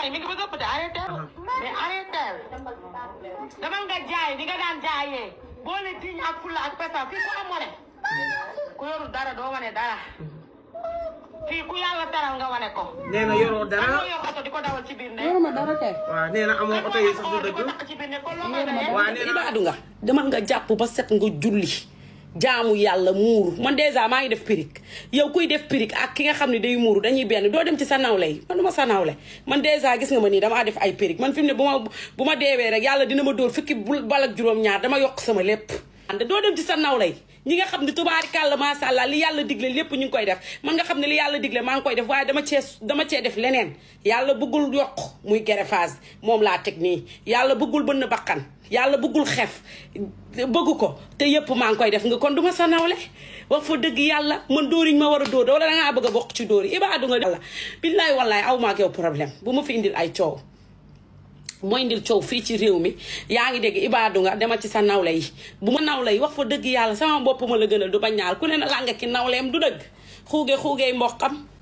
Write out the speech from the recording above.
jaay mi ngi bëgg a pëte arrêté mais arrêté dama nga jaay ni nga daan jaayee boole diñ ak fulla ak pesa fii ku am wane ku yorul dara doo wane dara fii ku yàlla teral nga wane ko. nee na yoroo dara yor oto di ko dawal ci biir ne. yoruma dara kay. waaw nee na amoo oto yi sax du dëgg. waaw nee na ibaadu nga demal nga jàpp ba set nga julli jaamu yàlla muuru man dèjà maa ngi def pirik yow kuy def pirik ak ki nga xam ne day muuru dañuy benn doo dem ci sa nawle yi man duma sa nawle man dèjà gis nga ma nii damaa def ay pirik man fi mu ne bu ma deewee rek yàlla dina ma dóor fukki bal ak juróom-ñaar dama yokk sama lépp. doo dem ci sa nawle yi ñi nga xam ne tubaarikàlla macha allah li yàlla digle lépp ñu ngi koy def man nga xam ne li yàlla digle maa ngi koy def waaye dama cee def leneen yàlla bëggul yokk muy greffage moom laa teg nii yàlla bëggul bënn bakkan yàlla bëggul xef bëgg ko te yëpp maa ngi koy def nga kon duma sa nawle wax fa dëgg yàlla man dóoriñ ma war a dóor wala dangaa bëgg a bokk ci dóor yi ibaadu nga yàlla billaay wallaay aw ma ak yow problème bu ma fi indil ay coow mooy indil coow fii ci réew mi yaa ngi dégg ibaadu nga demal ci sa nawle yi bu ma nawle yi wax fa dëgg yàlla sama bopp ma la gënal du ba ñaal ku ne na langa ki nawleem du dëgg xuugee mboqam